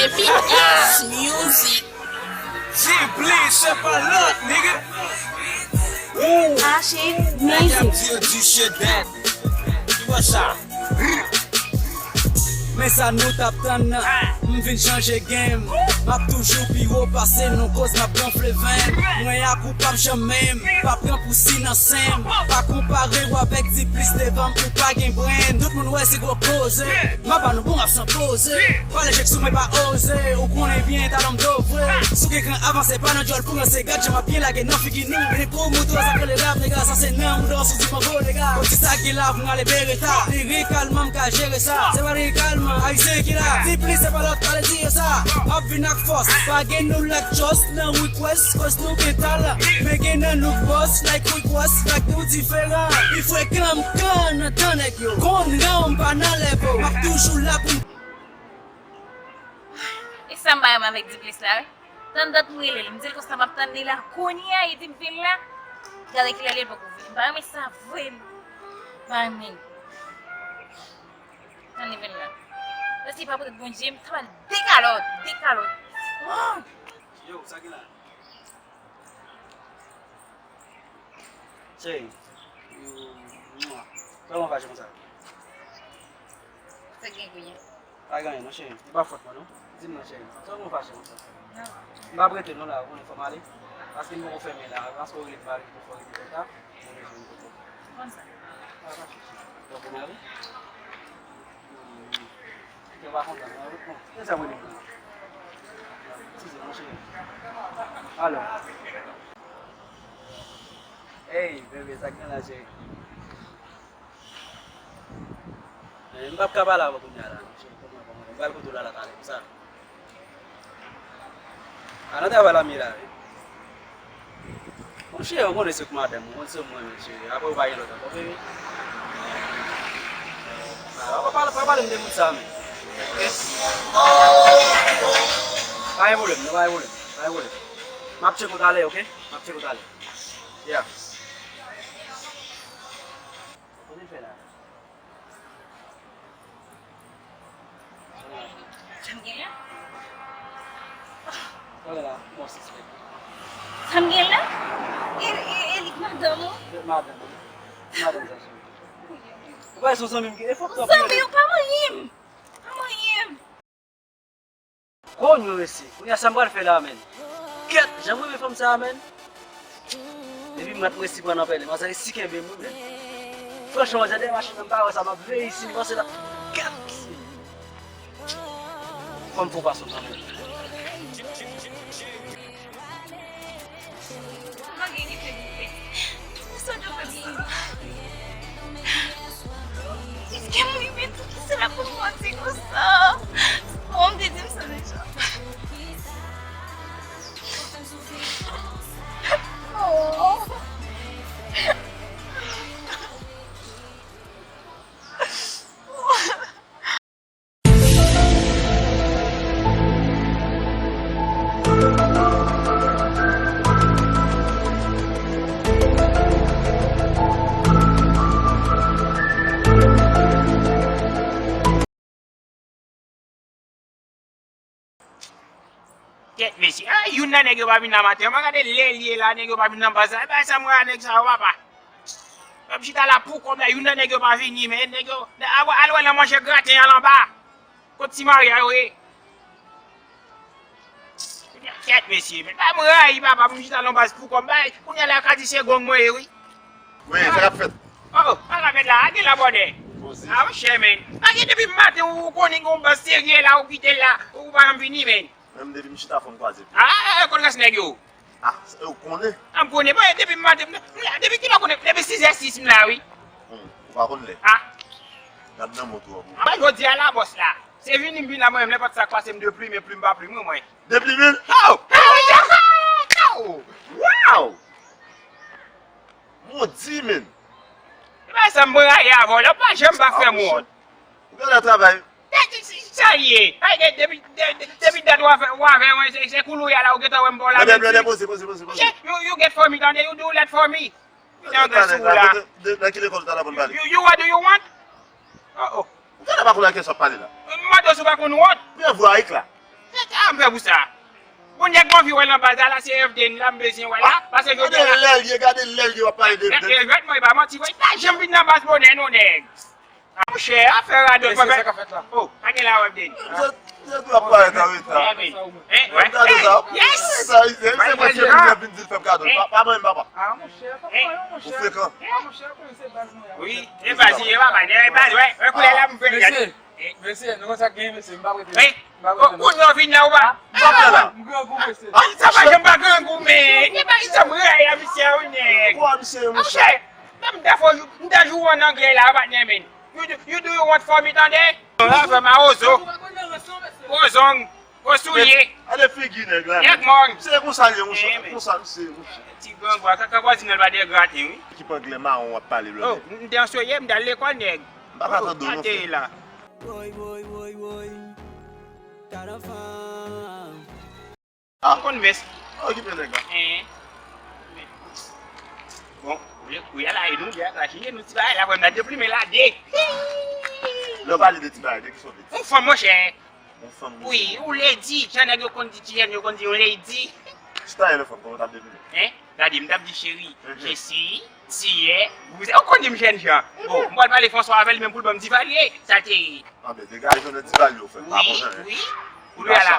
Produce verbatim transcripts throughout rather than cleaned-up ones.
T P S Music. T P S, se pa lòt, nigga. Woo. Ache Nèg ap music. Di yo di shit that. Ki wè sa? Men sa nou t ap tann nan. M vin chanje game. M ap toujou pi wo pase nou koz m ap gonfle venn. Mwen a koupab janm menm. Pa pran pou si nan sen m. Pa konpare w avèk Diplis devan m ou pa gen brenn. Tout moun wè se gwo koze. M ap ba nou bon rap san poze. Pale chèk sou mwen pa oze. Ou konnen byen talan m do vre. Si w gen kran avanse pa nan djòl pou ranse. Gad jan m ap byen lage nan figi nou. Vini pou moutre sa k rele rap nèg la. Sa se nan ou dò sou di mango nèg la. Kòm si sa gen la pou m rale bereta. Lirikalman m ka jere sa. Se pa lirikalman ayisyen ki la. Diplis se pa lòt pale di yo sa. M ap vin ak fòs. Pa gen nou lak chòs nan request. Kòs nou gen talan. Men gen nan nou bòs like Rick Ross. Bag nou diferan. Pi frekan m ka nan tan nèg yo. Konn ranm pa nan level. M ap toujou la pou m. E sa m pa renmen avèk Diplis la, wi. Tann dat m rele l, m di l konsa m ap tann li la. Kounye a, li di m vin la. Gade kilè li poko vin. M pa renmen sa vre, non. M pa renmen. Tann li vin la. Lè si pa poutèt Bondye, m ta ba l de kalòt, de kalòt. Oh! Yo, sa ki la? Cheri, mm, mwa. Kòman w fache konsa? Sa k gen kounye a? Pa gen anyen non, cheri. Se pa fòt mwen non. Di m non, cheri. Sa w fache konsa? Non. M p ap rete non la, ou konnen fò m ale. Paske m poko fèmen la. Paske w rele m pale, fò w rete konsa. Mwen bezwen w konsa. Konn sa. Pa, pa sousi. Donk, ou ale? Mm. Kè w pa kontan non. Bon, kiyès ap rele m la? Eskize m, mon cheri. Alo. Ey, bebe, sa k gen la, cheri? Eh, m p ap ka pale avè w kounye a la, non, cheri. Kòman, kòman? M pral kote w la, la, talè, konsa. A, nan travay la m ye la, wi. Monchè, ou konnen se k madanm ou, ou konn se mwen menm, cheri. Apre ou pa gen lòt ankò, bebe. A, pa pale, pa pale m de moun sa, men. Ok? Pa gen pwoblèm, non, pa gen pwoblèm. Pa gen pwoblèm. M ap tcheke w talè, ok? M ap tcheke w talè. Yeah. Kote l fè la? Sa m gen la? Sa w gen la? Bon, sispèk. Sa m gen la? E, e, e li k madanm ou? Li k madanm ou. Madanm sa, cheri. Ou pa wè se yon zanmi m gen, e fòk w ap zanmi ou pa manyen m. Pa manyen m. Konyo mesye, kounye a sa m pral fè la, menn? Kèt, jan m renmen fanm sa a, menn. Depi m rat mwen si pran nan pèlen, manzè resi kenbe m, wi, menn. Franchman, manzè dèyè machin nan, m pa wè sa, m ap veye si m panse la. Kèt! Fò m fè w pase w kanmenm. Mwen gen ki fè m pè. Ou sot nan fè m pè. Èske m rive tou ki se la pou m manti konsa? Bon, m te di m sa deja. Oh. Kèt mesye, ah, youn nan nèg yo pa vin nan maten an. Mwen gade lè l ye la, nèg yo pa vin nan baz la. E bagay sa mwen a nèg sa yo, papa. M ap chita la pou kòb la, youn nan nèg yo pa vini, men nèg yo, al, al wè nan manje graten an anba. Kot ti Maria yo ye? Kèt mesye, men pa mwen rayi papa pou m chita nan baz pou kòb la. Kounye a la yo ka di se gang mwen ye, wi. Wi, sa k ap fèt? Oh, sa k ap fèt la, a gen la bòdè. A monchè, men. Pa gen depi maten ou konnen gen yon baz serye la, ou kite l la, ou pa janm vini, men. Menm depi m chita fò m kwaze pye. Ah, kot rès nèg yo? Ah, ou konnen. Ah, m konnen, bon, depi maten, depi kilè ou konnen, depi sizè sis m la, wi. Hmm, ou pa konn lè. Ah. Gad nan mont ou an. Ah, jodi a la bòs la. Se vini m vin la mwen menm, nenpòt sa k pase m de plim, e plim pa plim, wi, mwen. De plim, wi? Oh! Oh! Wow! Mon Dye, men. E pa sa m pran rayi avè w la, ou pa janm pa fè m wont. Ou genlè travay. Sa l ye? Depi, depi dat w avè, w avè mwen, se, se koulou ya la, ou gentan wè m pa w la. Blè, blè, blè, poze, poze, poze, poze. You, you get for me, tande, you do that for me. Nan ki lekòl ou t al aprann pale? You, you, what do you want? Oh, oh. Ou genlè pa konn nan ki sòt pale la. M mande w si w pa konn wont. Pran vwa Ayik la. Sa m fè pou sa? Bon, nèg m anvi wè nan baz la, la se Evden la m bezwen wè la. Paske jodi a la. Gade lè l ye, gade lè l ye, w ap pale de Evden. Evden, mwen, e pa manti, vre. Pa janm vin nan baz bonè, non, nèg. A, monchè, afè radòt, mwen. Mesye, sa k ap fèt la? Oh, pa gen la, Evden. Se, se tou ap parèt an reta. Evden. Hein? Gade sa. Yes! Sa, se, se mwen ki vin di l fè m kado. Pa, pa ban m, papa. Ah, monchè, pa ban m, monchè. Ou frekan. Ah, monchè, konnen se baz mwen. Wi, e baz, e baz, e baz, wè, wè koulè la, m fè. Mesye, mesye, nou konn sa k genyen, mesye, m pa prete. Wi. Ou nou vin la ou pa? Sa fè la? M grangou, mesye. Sa pa janm pa grangou, men. E pa ki sa m rayi a misye a, wi, nèg. Kwa misye, monchè? Monchè, men m ta fò, m ta jwe w an anglè la, patnè, men. You do, you do you want for me, tande? Avè mawozo. Ozong. Osouye. Gade figi nèg la. Nèg mòn. Se konsa l ye, monchè. Konsa misye ye, monchè. Ti grangou a, kaka vwazin nan pa degrate, wi. Ekip anglè mawon w ap pale, blòdè. Oh, m te ansoye, m t al lekòl, nèg. M pa ka tande w non, frè. Woy, woy, woy, woy. Gad on fanm. Ah. Ou konn mès. Okipe nèg la. Hein. Bon, ou lè kouye la, e nou, lè la, chanje nou ti bagay la, vwè m la deplimen la, de. Lè w pale de ti bagay, de ki sa w vle di? Yon fanm, monchè. Yon fanm. Wi, yon lady, jan nèg yo konn di, ti jèn yo konn di yon lady. Chita yon fanm, kòman w t ap deplimen? Hein? Gade, m t ap di, chérie, je suis, tu es, vous êtes. Ou konn di m jènjan. Bon, m pral pale François avè l, menm pou l ban m Divalye. Sa te ye. Ah, men degaje w nan Divalye, ou fè m pa konn anyen. Wi, wi. Ou wè la.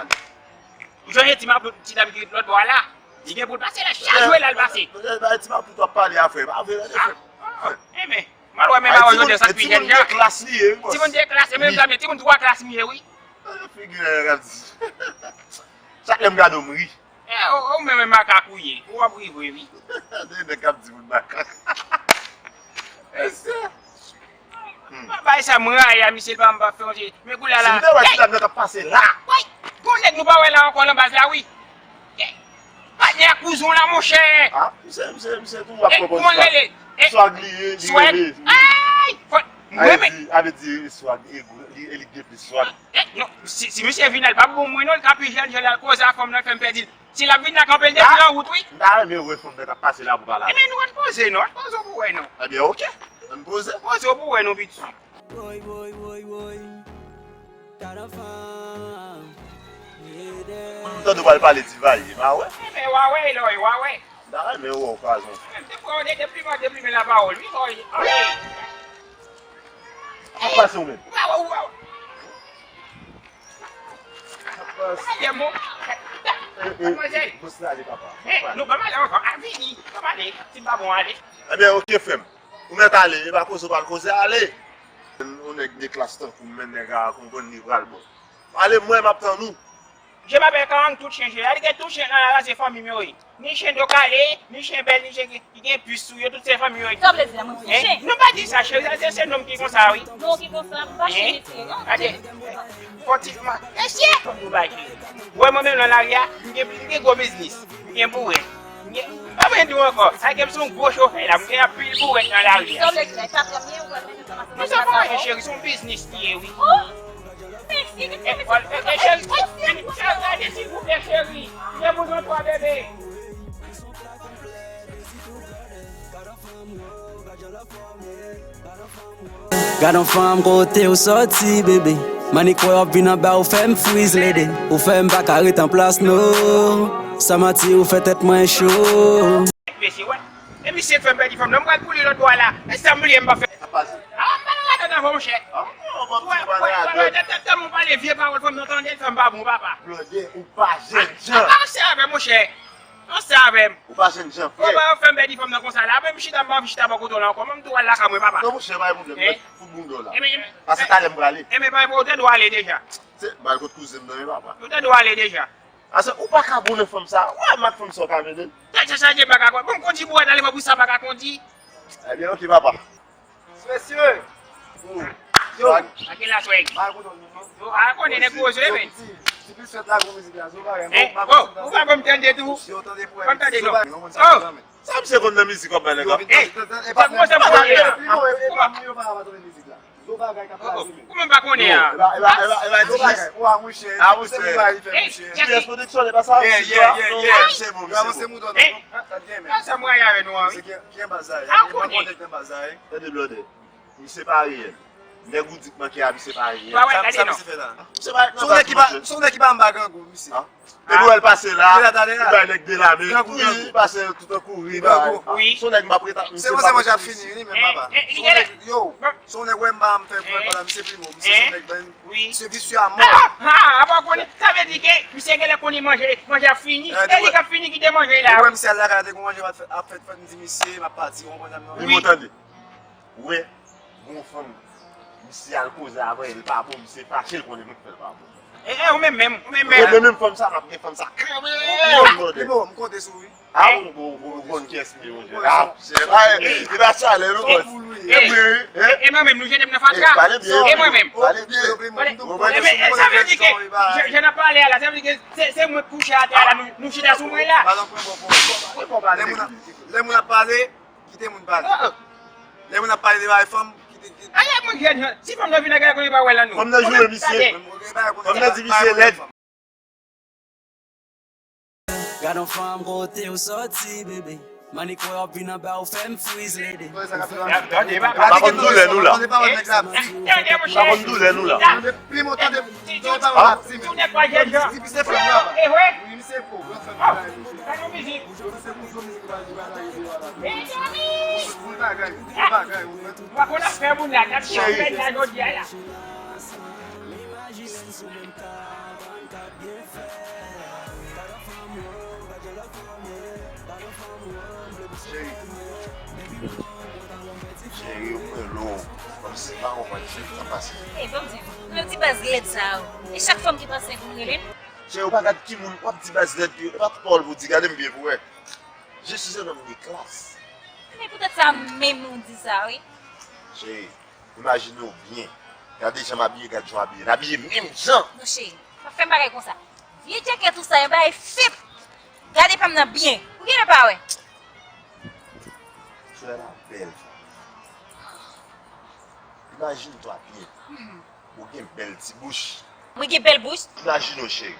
Ou sonje ti mapou, ti dam ki ret lòt bò a la? Li gen pou l pase la, chak jou e la l pase. Ti mapou w ap pale a, frè, pa vre, frè. Ah, ah, enben, m al wè menm a Jodè sa pi jènjan. Timoun de klas li ye, wi, bòs. Timoun de klas, e menm sa, men timoun twa klas m ye, wi. Figi nèg la di. Chak lè m gade w, m ri. E, ou, ou menm e makak ou ye. Ou ap ri vre, wi. De nèg k ap di moun makak. Mesye. Hmm. Bay sa m rayi a misye, l pa m pa fè yon ti. Men koulye a la. Si m te wè ti dam nan k ap pase la. Woy! Gon nèg nou pa wè la ankò nan baz la, wi. Patnè a kouzon la, monchè. Ah, misye, misye, misye tou ap pran pòz swag. Swag li ye, li rele. Ay! Mwen menm. Avè di, avè di, swag, e, li, e li gen plis swag. Eh, non, si, si misye vin la, l p ap bon mwen non, l ka pi jènjan, l al koze a fanm nan, l fè m pèdi l. Si l ap vin la, kanpe l depi nan wout, wi. M ta renmen wè fanm nan k ap pase la pou pale avè l. Ebyen, nou ann poze, non. Ann poze w pou wè, non. Ebyen, oke. Ann poze. Poze w pou wè, non, piti. Woy, woy, woy, woy. Gad on fanm. M tande w pral pale Divalye, m a wè. Ebyen, w a wè, lè w a wè. M ta renmen wè w, pazon. Depi w deplimen, deplimen lapawòl, wi, oy, oy. Sa k pase w menm? Ou pa wè, ou pa wè. Sa k pase? Sa k pase, mon? Madmwazèl. Bòs la ale, papa. Eh, nou pa pale ankò. A vini, pa pale. Si m pa bon, ale. Ebyen, oke, frè m. Ou mèt ale, e pa koze w pral koze, ale. Yon nèg de klas tankou m, men nèg a konprann li pral bon. Ale, mwen, m ap tann ou. Je m'appelle Karan, tout chen je. Al gen tout chen nan la, se fanmi m yo ye. Ni chen do kale, ni chen bèl, ni chen ki, ki gen pis sou yo, tout se fanmi yo ye. Sa vle di la, mwen se chen? Non, pa di sa, cheri, se, se nonm ki konsa, wi. Non, ki konsa, m pa chen mesye, non. Gade. Fò ti, ma, mesye, fò m di w bagay. Wè mwen menm nan lari a, m gen, m gen gwo biznis. M gen bourèt. M gen, m pa bezwen di w ankò. Sa ke m se yon gwo chofè la, m gen anpil bourèt nan lari a. Sa vle di la, e pa premye ou wè menm nan. Non, sa pa anyen, cheri, se yon biznis li ye, wi. Oh! Mèsi, mèsi, mèsi. Gad on fanm kote w sòti, bebe. Manik wè w ap vin anba, ou fè m friz lede. Ou fè m pa ka ret an plas, no. San manti, ou fè tèt mwen cho. Mesye, wè. E misye fè m pèdi fanm nan, m pral koule lòt bò a la. E sa m bliye m pa fè. Sa pase. A, m pa nan radòt ankò, monchè. A, ou pa nan radòt. Wè, wè, wè, tèt, tèt, tèlman w pale vye pawòl fanm nan tande, l fè m pa bon, papa. Blòdè, ou pa jènjan. A, pa ranse avè m, monchè. Ranse avè m. Ou pa jènjan, frè. Ou pa fè m pèdi fanm nan konsa la. Menm chita, m pa anvi chita bò kote w la ankò. Menm tou al lakay mwen, papa. Non, monchè, pa gen pwoblèm. Hein? Fout boum dò la. Ebyen, pase talè m prale. Ebyen, pa gen pwoblèm, ou te dwe ale deja. Se, m al kot kouzen m nan, wi, papa. Ou te dwe ale deja. Ase, ou pa ka bon nan fanm sa. Wè, mak fanm sa w ka mennen. Tèt chaje baka kwè. Bon, kondi bwè nan leman pou sa baka kondi. Ebyen, oke, papa. Mesye! Oh. Yo, swag. Ake la, swag. Yo, a konnen nèg poze, men. Ti pis fèt la, gwo mizik la, zo bagay. Eh, oh, ou pa konn tande tou. Yo, tande pou. Konn tande, non. Oh! Sa misye konn nan mizik, w ap bay nèg la? Eh, sa kòmanse m konnen la. Gwo bagay k ap pase, men. Ou menm pa konnen a. Epa, epa, epa, epa, ti pis. Wa, monchè. A, monchè. G P S Production, e pa sa? Yeah, yeah, yeah, yeah. Non, se bon, se bon. Sa, sa mwen avè nou an, wi. Ki an baz la, e pa konnen. Tande blòdè. Misye pa reyèl. Nèg ou di k manke a, misye pa aji. Sa misye fè la? Misye pa nan baz, monchè. Se yon nèg ki pa anba grangou, misye. Depi w wè l pase la, li bay nèg de la men, kouri, li pase tout an kouri, bay. Se yon nèg m ap ret ak misye. Se konsa manje ap fini, wi, menm papa. Se yon nèg, yo, se yon nèg wè m pa m fè pwen pa la, misye pi mo, misye se yon nèg bèn, misye visye a mò. Ah, ah, apa w konnen? Sa vle di ke misye genlè konnen manje, manje ap fini. E li k ap fini kite manje la. Ou wè misye al lakay la, te gon manje ap fèt, ap fèt, fèt, m di misye, m ap pati, ou konprann sa m di? Wi, tande. Ou wè, gon fanm, misye al koze avè l, l pa bon, misye fache, l konnen nou k fè l pa bon. E, e, ou menm menm, ou menm menm. Ou menm menm fanm sa, m ap gen fanm sa kanmenm, brother. Li bon, m konte sou ou, wi. A, ou, ou, ou, ou konn kiyès m ye, monchè. A, se pa, e pa chalè, non, bòs. E, e, e mwen menm, nou jete m nan fatra. E, pale byen. E mwen menm. Pale byen. Pale. Ou konprann? E, men, e, sa vle di ke, jan, jan n ap pale a la, sa vle di ke se, se mwen k kouche atè a la, nou, nou chita sou mwen la. Lè moun ap, lè moun ap pale, kite moun pale. Lè moun ap pale de bagay fanm, kite, kite. Ay, ay, mwen jèn, si fanm nan vin nan gade konnen pa wè l nan nou. Fanm nan joure misye. Fanm nan di misye lèd. Gad on fanm kote w sòti, bebe. Manik wè w ap vin anba w fè m friz lede. Pa konn doulè nou la. Pa konn doulè nou la. Tande, monchè. Tande, tande, tande pawòl ap di. Ti pise fanm la. E vre? Wi, misye fò. Gad yon mizik. Misye fò. Gad yon mizik. Gad yon bagay. Gad yon bagay. Ou pa konn afè moun la, n ap fè fèt la jodi a la. Cheri. Cheri, ou rele w. Kòmsi m pa konprann sa k ap pase. Ey, ban m di w, nou menm ti baz lèd sa yo. E chak fanm ki pase pou nou rele l? Cheri, ou pa gad ki moun w ap di baz lèd yo. E pa tout pawòl pou w di, gade m byen pou w wè. Je suis un homme de classe. Men poutèt sa menm ou di sa, wi. Cheri, imajine w byen. Gade jan m abiye, gad jan w abiye. N abiye menm jan. Non, cheri, pa fè m bagay konsa. Vye djèkèt ou sa, yon bagay fenk. Gade pa m nan byen. Ou genlè pa wè. Frè la bèl. Imajine twa byen. Ou gen bèl ti bouch. Mwen gen bèl bouch? Imajine w, cheri.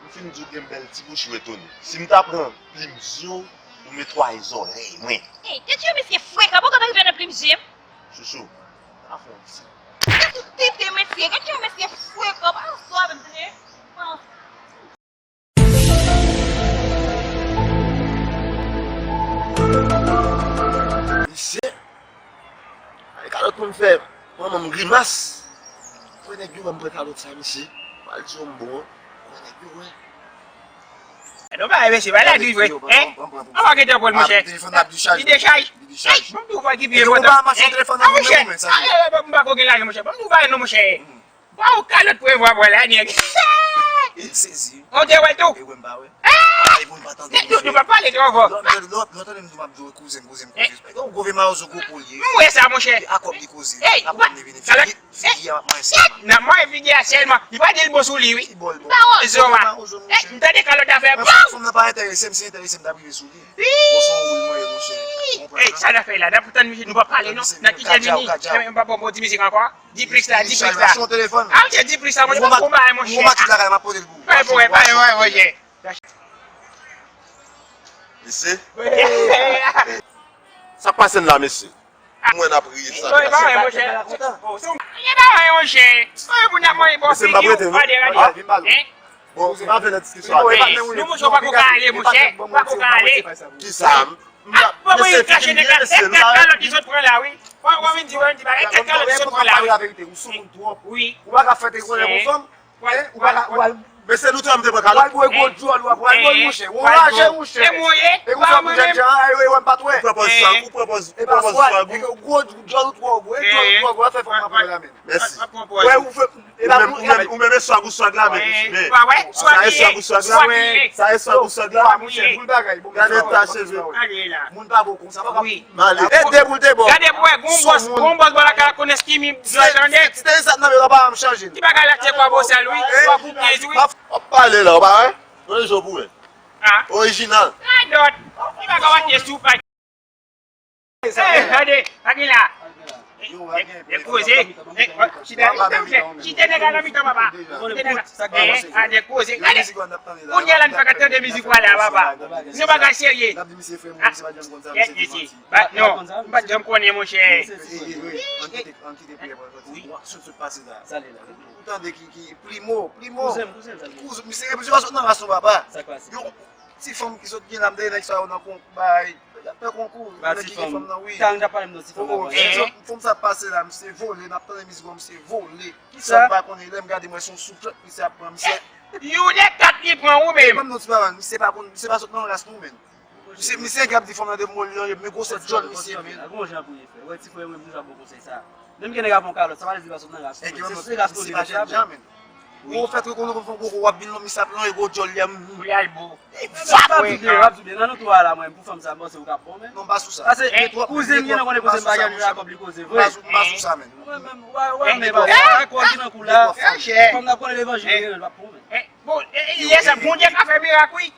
M fin di w gen bèl ti bouch, ou etone. Si m ta pran plim zye w, ou netwaye zòrèy mwen. Ey, tèt yo mesye frekan, poko ta rive nan plim zye m. Chouchou, pa fè yon ti. Tèt ou tete, mesye, tèt yo mesye frekan, pa yon zò avè m, tande? Misye, ay kalòt pou m fè manman m grimas. Frè nèg yo ban m pran kalòt sa, misye. Pral di yo m bon. Frè nèg yo wè. E non, pa mesye, pa lagri vre. Hein? An pa gen tan pran l, monchè. Telefòn ap dechaj. Li dechaj. Li dechaj. Hey, ban m di w fò ki pi enpòtan. Ou pa mache telefòn nan men ou, men sa. Ban m pa ko gen lajan, monchè. Ban m di w pa non, monchè. Ba ou kalòt pou envwa bwè la, nèg. Sezi. Ou te wè l tou? E wè m pa wè. Ay, pou m pa tande misye. Nou pa pale twò fò. Lò tande m di w m ap di w kouzen, kouzen, kouzen. Yon gwo vye mawozo gwo po l ye. M wè sa, monchè. A kòb li koze. Ey, kalòt. Figi a ap manyen sèlman. Nan manyen figi a sèlman. Li pa di l bon sou li, wi. Ki bò l bon? Zò a. Ey, m tande kalòt afè. Mwen fanm nan pa enterese m, si enterese m t ap rive sou li. Bon, se yon woul mwen ye, monchè. Ey, sa n ap fè la? N ap tann misye, nou pa pale non. Nan ki jèmini? M pa bon, bon, di mizik ankò. Diplex la, diplex la. Achte diplex la, monchè, pa bon bagay, monchè. Ou maket lakay, m ap pote l pou ou. Pa bon, pa bon, monchè. Mesye. Sa k pase n la, mesye? Mwen n ap riye sa. Mesye, m pa rete, non. Gade, gade. Bon, m pa vle nan diskisyon avè w. Non, monchè, ou pa ko ka ale, monchè. Ou pa ko ka ale. Kisa? Bon, bon, e kache nèg la, e tèt kalòt li sot pran la, wi. Ou, ou vin di, ou vin di bagay, e tèt kalòt li sot pran la, wi. Ou sou moun twòp. Wi. Ou pa ka fè te konnen yon fanm. Ou pa ka, ou al. Mesye, nou te wè m te pran kalòt. Ou al bwè gwo djòl, ou al bwè l, monchè. Ou raje, monchè. E mwen ye. E konsa pou jèn jan, e wè m pa t wè. Ou pran pòz swag, ou pran pòz, ou pran pòz swag ou. Gwo djòl ou twò gwo, e djòl ou twò gwo, fè fanm nan pran la men. Mèsi. Wè, ou fè, e pa pou ou menm, ou menm e swag ou swag la, men, men sa e swag ou swag la. Sa e swag ou swag la. Gade ta cheve. Moun pa bon konsa, pa ka. Ede pou l te bon. Gade pou wè, gon bòs, gon bòs bò lakay la konnen ski mi blan tande. Ti te sa nan men pa m chanje. Ti bagay la te kwa bosèl wi, kwa pou pyez wi. W ap pale la, w pa wè? Yon jou pou wè. Orijinal. Radòt. Ti bagay w ap te sou pa. Ey, gade, gade la. Nèg koze, nèg chita, chita, chita nèg la nan mitan, papa. Chita nèg la, eh, a nèg koze. Gade, kounye a la n fè ka tande mizik ou la, papa. Se yon bagay serye. Ah, yes, yes, yes. Ba, non, m pa t janm konnen, monchè. Wi. Ou tande ki, ki, Primo, Primo. Kouzen, misye, misye pa sot nan ras nou, papa. Yon ti fanm ki sot gen la, m tande nèg sa yo nan konkou, bay, y ap fè konkou, nèg ki gen fanm nan, wi. Talè m t ap pale m nan ti fanm nan. Fanm sa ap pase la, misye vole, n ap tande mizik, misye vole. Kisa? Sa m pa konnen, lè m gade, m wè se yon souplèt misye ap pran, misye. Yon de kat li pran ou menm. Ban m non ti papa, misye pa konn, misye pa sot nan ras nou, menm. Misye, misye ki ap di fanm nan de moli nan, men gwosè djòl misye, men. Gon jan pou ye fè. Wè, ti frè mwen, m deja bon konsèy sa. Menm gen nèg ap yon kalòt, sa pa vle di li pa sot nan ras nou, men. Se, se ras nou li mete a, men. Ou fèt rekonnen konn fè yon koko, w ap vin lon misye ap lon e gwo djòl li a. Pou y al bo. L ap tou de, l ap tou de. Nan nou twa la, mwen, pou fanm sa, m panse ou ka bon, men. Non, m pa sou sa. Pase, kouzen m gen nan konnen koze m bagay nou Jakòb li koze vre. M pa sou sa, men. Mwen menm, wè, wè, men bagay, wè, kò ki nan kou la. Fanm nan konnen levanjil li rele, l ap bon, men. Bon, e, e, lè sa, Bondye ka fè mirak, wi.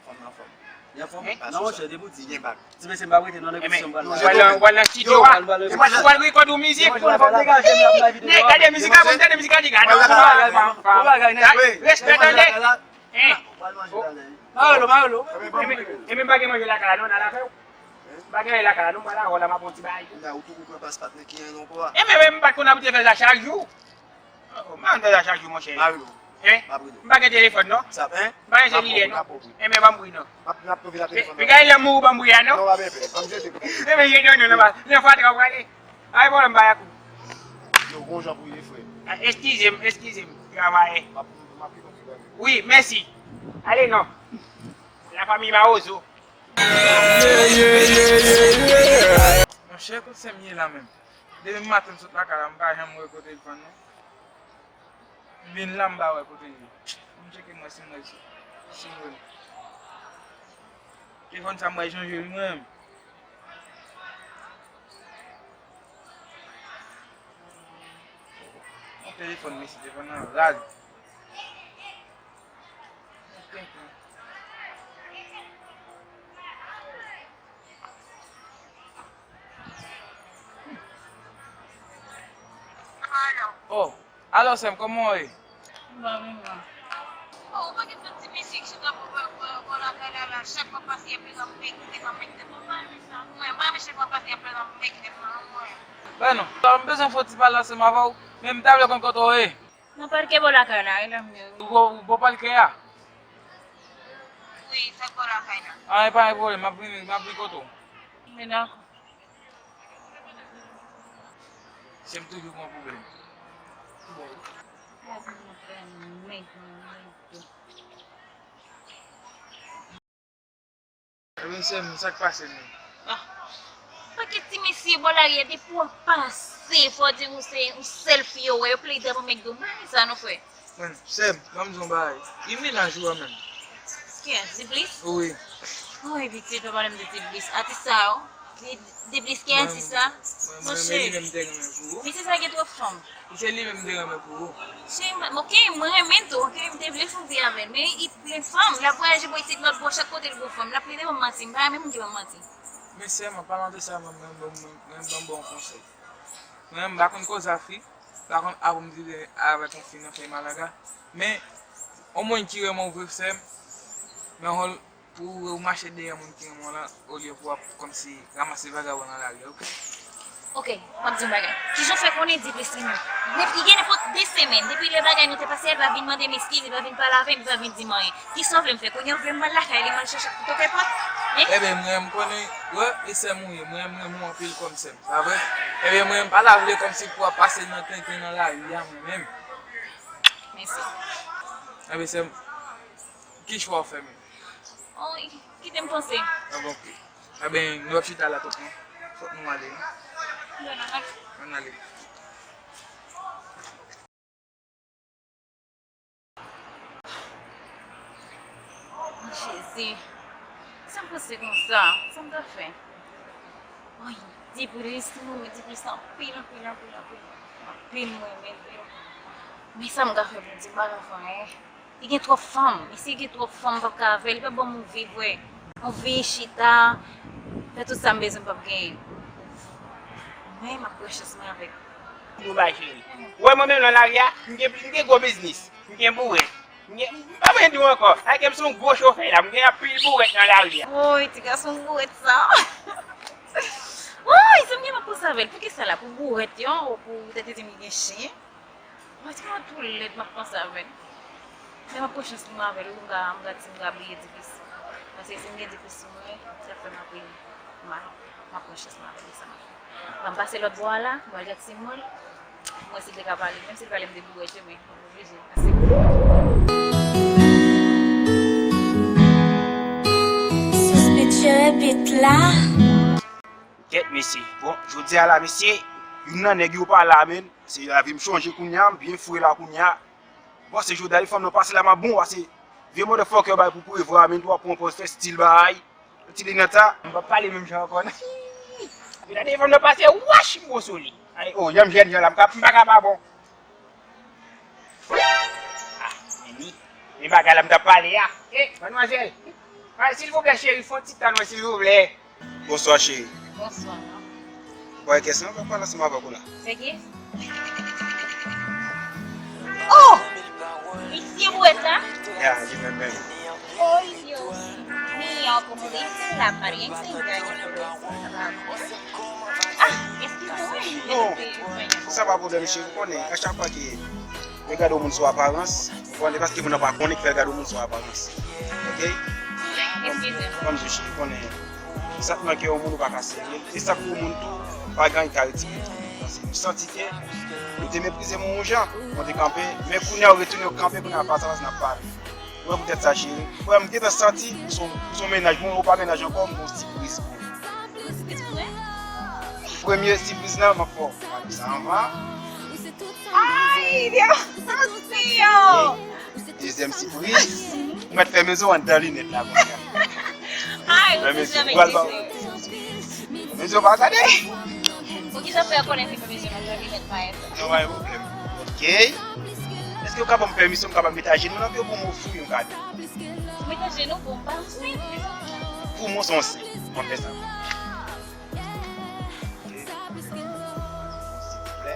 Fanm nan fòm. Li anfòm? Non, monchè, depi w di. Ti mesye, m pa rete non, nèg mesye, m pral la. Wè nan, wè nan estidyo a. Ou pral rekòd ou mizik. Mwen pral degaje m, m ap bay videyo a. Gade mizik a, bon, tande mizik a, li gade. Bon bagay, nèg. Bon bagay, nèg. Respè, tande. Hein? Marolo, Marolo. E men, e men, m pa gen manje lakay la, non, nan lakay ou. M pa gen manje lakay la, non, m pral la, wè la, m ap pran ti bagay. Ou tou, ou pran pas patnè ki an ankò a. E men, men, m pa t konn abitye fè sa chak jou. Oh, m pa konn fè sa chak jou, monchè. Marilo. Hein? M ap rele w. M pa gen telefòn, non. M pa gen selilè, non. E men, ban m bri, non. Gade lè m mouri, ban m bri a, non. Non, pa pèpè. Ban m jete. E men, jete, non, non, non, non, fwa trè w prale. Ay, pwoblèm, bayakou. Yo, gon jan pou ye, frè. Ah, eskize m, eskize m, travayè. M ap, m ap li konn ti bagay. Wi, mèsi. Ale, non. La famille Mawozo. Monchè, kot sè m ye la menm? Depi maten m sot lakay la, m pa janm wè kote l fann non. M vin la, m pa wè kote l ye. M tcheke m wè si m wè l, si m wè l. Telefòn sa m wè chanje l mwen menm. Yon telefòn mesye, telefòn nan raz. Oh, alò sè m, kòman w ye? M pa menm la. Oh, ou pa gen sot ti mesye ki chita bò, bò, bò, bò lakay la, la. Chak m ap pase, y ap bezwen m ekite m, m ap ekite m. Mwen, m pa renmen chak m ap pase, y ap bezwen m ekite m, mwen. Ben non, m bezwen fè yon ti pale ansanm avè w, men m ta vle konn kote w ye. Nan pakè bò lakay la, e la m ye. Ou bò, ou bò pakè a? Wi, sa k bò lakay la. Ah, e pa gen pwoblèm, m ap vini, m ap vin kote w. Men dakò. Sè m toujou gon pwoblèm. Bon. Ebyen, sè m, sa k pase menm? Ah. Pakèt ti mesye bò lari a, depi w ap pase, fò w di ou se yon sèl fi yo wè, yo plede ap anmègde w. Bagay sa non, frè. Mwen, sè m, ban m di w yon bagay. Ki mennaj ou an menm? Kiyès? Diplis? Wi. Wi, pitit, pa pale m de Diplis. Atis sa yo. Diplis, kiyès atis sa? Mwen, mwen, mwen, li menm te renmen pou ou. Misye sa gen twòp fanm. Se li menm m te renmen pou ou. Cheri, m, ok, mwen renmen l tou, ok, m te vle fè yon vi avè l, men li plen fanm, l ap vwayaje bò isit lòt bò, chak kote l gon fanm, l ap plede ban m manti, m pa renmen moun ki ban m manti. Men sè m, an palan de sa, mwen, mwen, mwen, mwen, mwen ban m ba w yon konsèy. Mwen, m pa konn koze a fi, m pa konn aprann viv avèk yon fi nan fèy malaga, men yon moun ki renmen w vre, sè m, men yon Pou ou mache dèyè moun ki renmen w lan, olye pou w ap kòmsi ranmase vagabon nan lari a, ok? Ok, m ap di w yon bagay. Kijan w fè konnen Diplis renmen w? Li gen nenpòt de semèn, depi lè bagay nou te pase a, li pa vin mande m eskiz, li pa vin pale avè m, li pa vin di m anyen. Kisa w vle m fè? Kounye a w vle m al lakay li, m al chèche ak kouto kè pòt? Hein? Ebyen, mwen, m konnen, wè, e sè m ou ye, mwen, m renmen w anpil kòm sè m, pa vre? Ebyen, mwen, m pa ta vle kòmsi pou w ap pase nan tenten nan lari a, mwen menm. Mèsi. Ebyen, sè m, ki chwa w fè menm? Oh, kite m panse. Ah bon, ok. Ebyen, nou ap chita la tout, non? Fòk nou ale, non? Bon, ann ale. Ann ale. Jezi, sa m panse konsa, sa m ta fè? Woy, Diplis, mwen renmen Diplis anpil, anpil, anpil, anpil. Anpil, mwen renmen l. Men sa m ka fè pou di m pa ka fè anyen. Li gen twòp fanm. Mesye gen twòp fanm, m p ap ka avè l. Li p ap ban m anvi vre. Anvi chita, fè tout sa m bezwen, m p ap genyen. Mwen, m ap pran chans mwen avèk. Nou bay cheri. Ou wè mwen menm nan lari a, m gen, m gen gwo biznis. M gen bourèt. M gen, m pa bezwen di w ankò. Sa ke m se yon gwo chofè la, m gen anpil bourèt nan lari a. Woy, ti gason bourèt sa. Woy, se mwen m ap panse avè l. Pou kisa la? Pou bourèt yo, pou tèt di m gen chen? Mwen tèlman tou lèd, m ap panse avè l. Men m ap pran chans mwen avè l, wi, m ka, m ka di m ka bliye diplis. Paske si m gen diplis sou mwen, se ap fè m ap ri. M a, m ap pran chans mwen avè l, se sa m ap fè. Ban m pase lòt bò a la, m pral gad si m wè l. Mwen si l te ka pale, menm si l pale m de bourèt, men m oblije. Pase. Suspicious beat la. Kèt mesye. Bon, jodi a la, mesye, youn nan nèg yo pa la, menn. Se lavi m chanje kounye a, m byen fre la kounye a. Bon, se jodi a, fanm nan pase la, m ap bon, pase vye motherfucker bay pou prevwa, menn, tou ap pran pòz, fè stil bay. Ti linèt sa, m p ap pale menm jan ankò, non. Gade fanm nan pase, wach, m gwo sou li. Ay, oh, jan m jèn jan la, m ka, m pa ka pa bon. Ah, men li, men bagay la m t ap pale a. Eh, madmwazèl. Ay, silvouplè, cheri, fè yon ti tan, non, silvouplè. Bonswa, cheri. Bonswa. Ou pa gen kèsyon, m ap pale ansanm avèk ou la. Se ki? Oh! Misye bwèt la? Ya, li menm menm. Oh, yo. Ni yon komo de la pa rien, se yon gars. Ah, excuse-moi. Non, sa pa pwoblèm, cheri. Ou konnen, a chak fwa ke yo gade yon moun sou aparans, ou konnen paske moun nan pa konnen ki fè l gade yon moun sou aparans. Ok? Excuse-moi. Ban m di w, cheri, ou konnen, santman ke yon moun ou pa ka serye l, e santman yon moun tou, pa gen anyen ki ka retire l. Paske m santi ke ou te meprize mwen yon jan, mwen te kanpe, men kounye a ou retounen ou kanpe, kounye a fas a fas n ap pale. Ou wè poutèt sa, cheri. Frè m gentan santi, ou se yon, ou se yon mennaj, mwen ou pa mennaj ankò, m gon sipriz pou ou. Sipriz pou mwen? Premye sipriz lan, m ap fè w gade sa anvan. Ay, Dios mío! Dezyèm sipriz, ou mèt fè mezon anndan linèt la kounye a. Ay, ou te janm egziste. Mezon pa gade. Poukisa frè konnen se fè mezon anndan linèt pa fè? Non, pa gen pwoblèm. Ok. Èske w ka ban m pèmisyon, m ka ba m met ajenou nan pye w pou m ofri yon kado? Ou met ajenou pou m pa ansent. Pou mwen se yon sen. Mwen fè sa. Ok. Silvouplè.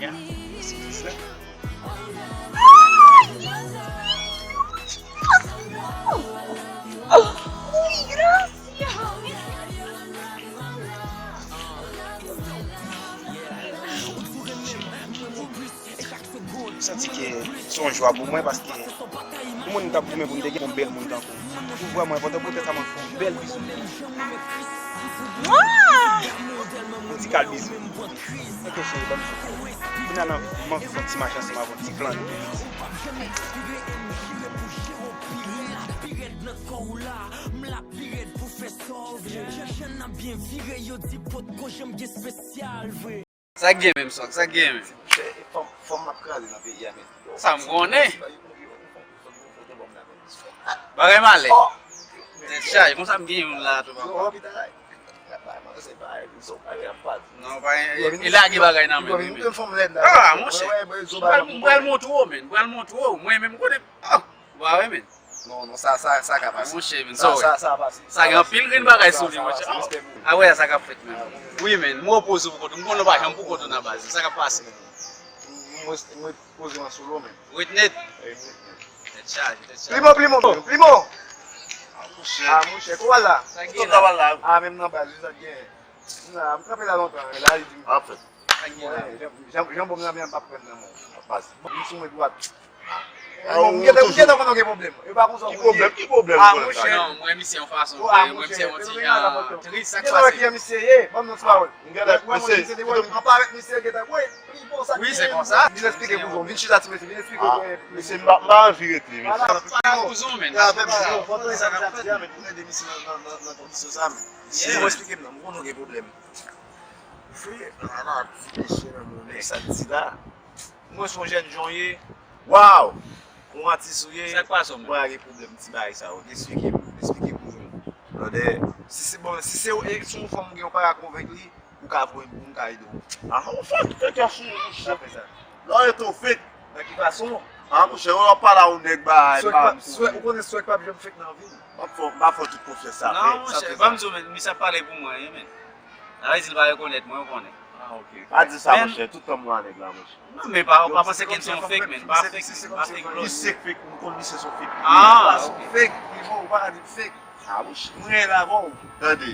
Ya, mèsi pou sa. M santi ke se yon jwa pou mwen paske yon moun m t ap goumen pou m te gen yon bèl moun tankou w. Ou vrèman enpòtan, poutèt sa mwen fè yon bèl bizou pou ou. Yon ti kal bizou. Ok cheri, ban m sou. Kounye a la, m anvi fè yon ti mache ansanm avè w, yon ti flane. Sa k gen menm, Swag? Sa k gen menm? Fòm, fòm m ap kraze nan peyi a, men. Sa m konnen. Bagay malè. Tèt chaje, konsa m gen youn la tou papa. Non, pa gen, e lage bagay nan men li, men. Ah, monchè. M pral, m pral montre w, men. M pral montre w. Mwen menm, m konnen. Ah, w pa wè, men. Non, non, sa, sa, sa ka pase. Monchè, men, sa, sa, sa pase. Sa gen anpil grenn bagay sou li, monchè. A wè, sa k ap fèt, men. Wi, men, m repoze pou kont ou. M konnen w pa janm pou kont ou nan baz. Sa k ap pase? M, m, m repoze an solo, men. Ret nèt. Tèt chaje, tèt chaje. Plimo, plimo, plimo. Ah, monchè. Ah, monchè, kou al la? Sa gen la? Ah, menm nan baz, wi, sa gen. Nan, m kanpe la lontan, men la, li di m. Anfèt. Jan, jan, jan bon nan men an p ap pran nan men w. Baz. M sou mwen dwat. Ah, m gentan, m gentan konnen w gen pwoblèm. E pa konsa w konnen. Ki pwoblèm? Ki pwoblèm? Ah, monchè. Non, mwen misye yon fason vre, mwen misye yon ti jan tris, sa k pase? Gentan wè kijan misye ye, ban m yon ti pawòl. M gentan, mesye, misye te wè, an parèt misye gentan, wi, li bon sa. Wi, se konsa. Vin eksplike kouzon, vin chita ti mesye, vin eksplike. Ah, mesye, m pa, m pa anvi rete, mesye. Pale kouzon, men. Sa k ap fèt? Pou ede misye nan, nan, nan, nan kondisyon sa, men. Si w eksplike m nan, m konnen w gen pwoblèm. Frè, ala ti mesye nan moulen. Sa di la. Mwen se yon jèn jan w ye. Waw! Yon atis ou ye. Sa k pase w menm? Mwen gen pwoblèm ti bagay sa yo. Eksplike m, eksplike m pou jwenn. Brother, si se bon, si se e, si yon fanm ou gen yon para konvenk li, ou ka voye m pou m ka ede w. Ah, yon fanm ki te kè sou ou, monchè. Sa fè sa. Lè w rete w fake. Nan ki fason? Ah, monchè, w ap pale a yon nèg ba, swag pa, swag, ou konnen swag pa janm fake nan vi l. M ap fè, m ap fè tout konfyans sa. Non, monchè, ban m di w, men, misye ap pale pou mwen, wi, men. Sa vle di l pa rekonèt mwen, ou konnen. Ah, ok. Pa di sa, monchè, tout tan m wè nèg la, monchè. Non, men pa, pa panse ke l se yon fake, men. Pa fake, men. Pa fake blood. Misye fake, m konn misye se yon fake. Ah, ok. Fake, Primo, ou pa ka di fake. Ah, monchè. Mwen la avè w. Tande.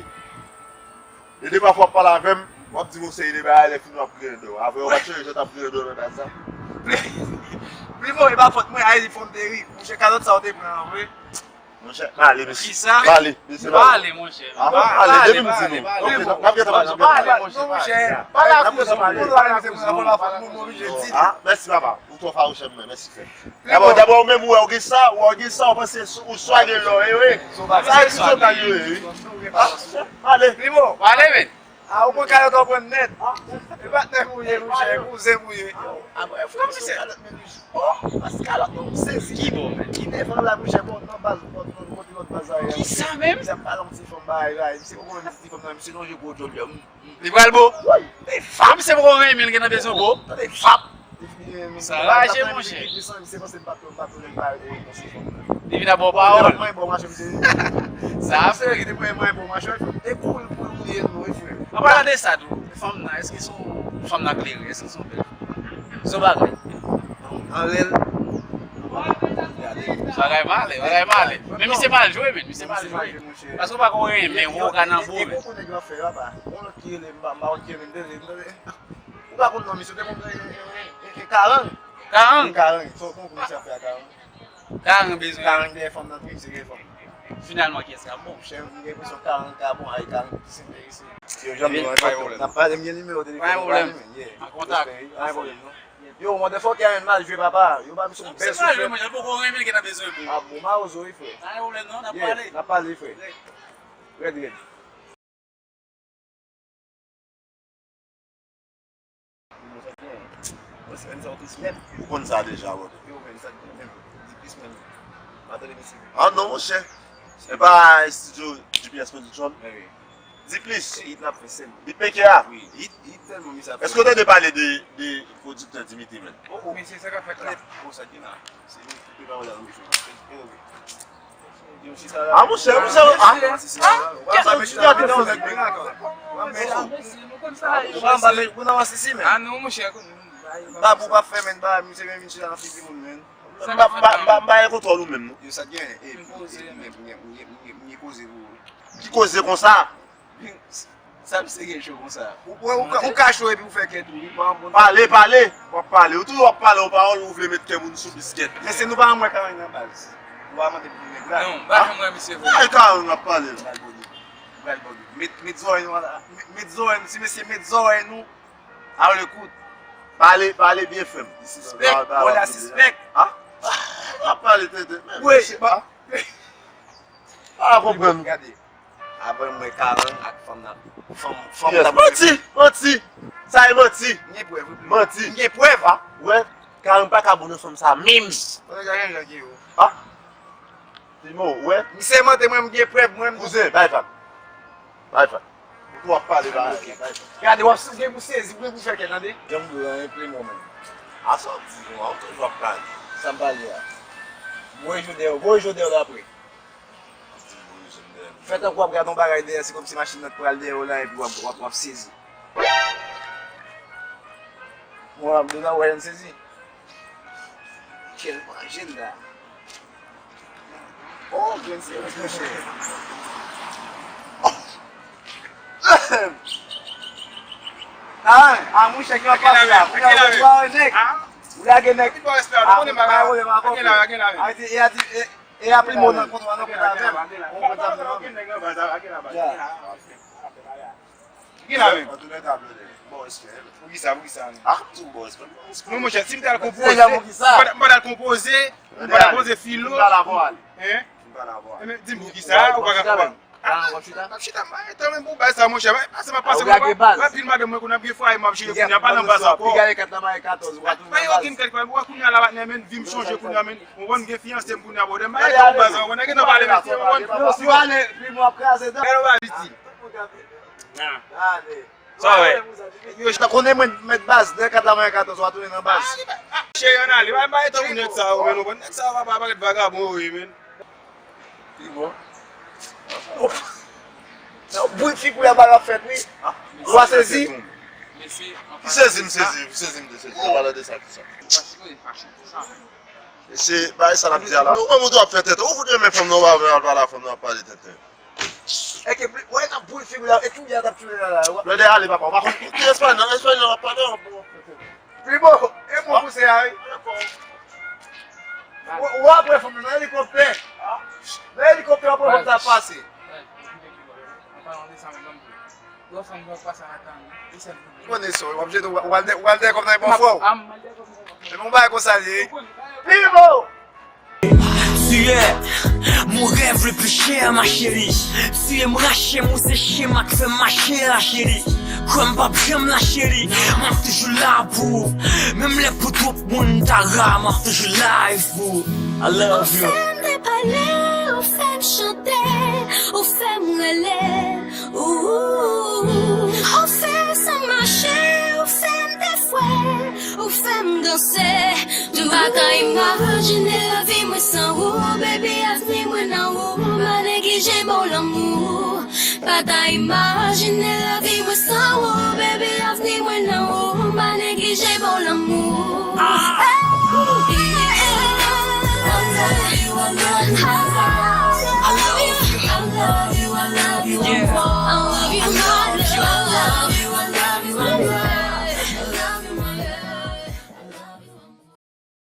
E de pafwa w ap pale avè m, w ap di m yon seri de bagay, lè fini w ap griyen do. Avè w, w pa t chanje jan w t ap griyen do nan dal sa. Primo, e pa fòt mwen, Ayiti fò m te ri. Monchè, kalòt sa w te pran an vre. Monchè, m ale, mesye. Kisa? M ale, mesye, m ale. M ale, monchè. Ah, m ale, depi m di nou. Ok, n ap, n ap gentan pale, n ap gentan pale. Non, monchè. Pale a kouz ou, pale. Pale a kouz ou. Ah, mèsi, papa. Ou twò fawouchè mwen, mèsi, frè. Dabò, dabò, ou menm, ou wè, ou gen sa, ou gen sa, ou panse ou swa gen lò, e wi. Sa e ti sòt a li, wi. Ah, ale. Primo, ale, men. Ah, ou pran kalòt, ou pran nèt. E patnè m ou ye, monchè, kouzen m ou ye. Ah, bon, frè m, se kalòt, men, oh, pas kalòt, non, m sezi. Ki bò, men? Ki nèf an la, monchè, bon, nan baz, bon, nan kote lòt baz la ye. Kisa menm? Misye ap pale yon ti fanm, bay, bay. Misye poko wè ti fanm nan, misye lonje gwo djòl li. Li pral bo. Wi. Li fap, se poko renmen l gen nan bezwen bo. Tande fap. Sa raje, monchè. Li vin ap ba w pawòl. Sa ap fè ki te pran mwen pou machè. E kou l pou l ye nou, wi, frè. An palan de sa tou, fanm nan, èske se yon fanm nan klere, èske se yon bèl fanm? Se yon bagay. Anlè l. Bagay male, bagay male. Men misye mal jwe, men misye mal jwe. Paske w pa konn renmen, w ka nan bo, men. Ki rele m, m pa, m pa konn ki rele m, tande, tande. Ou pa konn non misye, te konn, e, e, e, e, Karang. Karang? E Karang, sa w konn kou misye ap fè a Karang? Karang bezwen. Karang dèyè fanm nan trip, se dèyè fanm. Finalman, kiyès k ap bon? Monchè, m gen enpresyon Karang ka bon, ay Karang ki se enterese. Yo, janm nou, n ap pale, m gen nimewo telefòn ou, pa li menm, yeah. An kontak. Pa gen pwoblèm, non. Yo, motherfucker, a yon mal jwe, papa. Yo, pa misye yon bèl souflèt. Monchè, poko renmen l gen nan bezwen pou. Ah, bon, mawozo, wi, frè. Pa gen pwoblèm, non, n ap pale. Yeah, n ap pale, frè. Rèd, rèd. Ou konn sa deja, bro. Ah non, monchè. Se pa studio G P S Production. Di plis. Beatmaker a. Èske w tande pale de, de pwodiktè Dimitri, menn? Ah, monchè, monchè, ah, ah, kèt, monchè, ah, non, monchè. Ba pou pa fè, menn, ba, misye vin chita nan figi moun, menn. M pa, m pa, m pa, m pa gen kontwòl ou menm, non. Yo, sa t gen, e, m gen koze pou ou. Ki koze konsa? Sa misye gen cho konsa. Ou, ou, ou ka, ou ka cho epi ou fè kèt ou, wi, pa yon bon. Pale, pale. W ap pale. Ou toujou ap pale yon pawòl, ou vle met kè moun sou biskèt. Men se nou pa mwen Karang nan baz. Nou pa mande pou nèg la. Non, m pa janm wè misye vre. Ay, Karang ap pale. Pral bògè. Pral bògè. Met, met zòrèy nou la. Met, met zòrèy nou. Ti mesye, met zòrèy nou. A lekout. Pale, pale byen, frè m. Sispèk, bòlè a sispèk. Ah? W ap pale tenten. Wi, pa konprann. Gade. Avan mwen Karang ak fanm nan. Fanm, fanm nan. Manti, manti. Sa e manti. M gen prèv, wi. Manti. M gen prèv, a. Wè, Karang pa ka bon nan fanm sa menm. Konnen sa gen jan ki yo. Ah? Ti mo, wè. M sèmante mwen, m gen prèv mwen. Kouzen, bay vag. Bay vag. Ou tou ap pale la. Gade, w ap gen pou sezi, w gen pou fè kè, tande. Janm dwe an enpli mwen menm. A sa w di nou an, ou toujou ap pale. Sa m pale a. Voye jodè yo, voye jodè yo dapre. Fè tankou w ap gade yon bagay dèyè, se kòmsi machin nan t pral dèyè w la, epi w ap, w ap, w ap sezi. Mwen, m deja wè, m sezi. Kèl manje l la. Oh, grenn seri, monchè. Ah, ah, monchè, ki w ap pase la? Ou lage nèg. Ou lage nèg. Ah, mwen pa wè m avè w. Arete, e a di, e, e a pli bon nan kont ou, nan kont avè m. Ou konprann sa m di w? Gen la menm. An tou lè ka, brother. Bon respè. Poukisa, poukisa? Ah, m di w bon respè. Non, monchè, si m t al konpoze, m pa t al konpoze, m pa t al konpoze filo. M pa la vwa. Hein? M pa la vwa. Di m poukisa, ou pa ka fè. Ah, w ap chita? M ap chita, m pa gen tan menm pou baz sa, monchè. Pase m ap pase, m ap pil madanm mwen, kounye a m gen fwaye, m ap jere, kounye a pa nan baz ankò. Pa gen okenn kalkil, ou wè kounye a la, patnè, men, vi m chanje kounye a, men. Ou konn gen fiyanse m kounye a, brother. M pa gen tan pou baz ankò, nèg gentan pale, mesye, ou konn. Yo, si w ale, pi m ap kraze dan. Gade w pa viti. Ah. Gade. Sa wè. Yo ta konnen mwen met baz, de kat la mwen katòz, w a tounen nan baz. Cheri ann ale, pa pa etan pou nèg sa yo, men nou konn nèg sa yo pa parèt vagabon yo ye, men. Yon boul figou la bagay ap fèt wi. Ou a sezi? Ki sezi m sezi, ki sezi m te sezi, se pale de sa ki sa. Se bagay sa l ap di a la. Ou menm ou tou ap fè tenten, ou fout renmen fanm nan, ou pa vle al pale a fanm nan, ap pale tenten. Eke wè nan boul figou la, e ki w gen ap tounen la la. Lè de ale papa, ou pa konn ki espanyòl nan, espanyòl nan ap pale an bon. Primo, e bon pou se a wi. Ou apre fanm nan nan elikoptè. Nan elikoptè apre fanm sa pase. Konnen sa, w ap jete w al dèyè kòm nan e bon fwa w. Men yon bagay konsa l ye. Primo! Tu es mon rêve le plus cher, ma chérie. Tu es m rache m, ou se chen m ak fè m mache la, chérie. Kwè m p ap janm la, chérie. M ap toujou la pou ou. Menm lè pou twòp moun ta ra, m ap toujou live pou ou. I love you. Ou fè m depale, ou fè m chante, ou fè m rele. Ou, ou fè san mache, ou fè m defwe, ou fè m danse. M pa ka imajine lavi mwen san ou, baby, avni mwen nan ou. M pa neglije ba w lanmou. M pa ta imajine lavi mwen san ou, baby.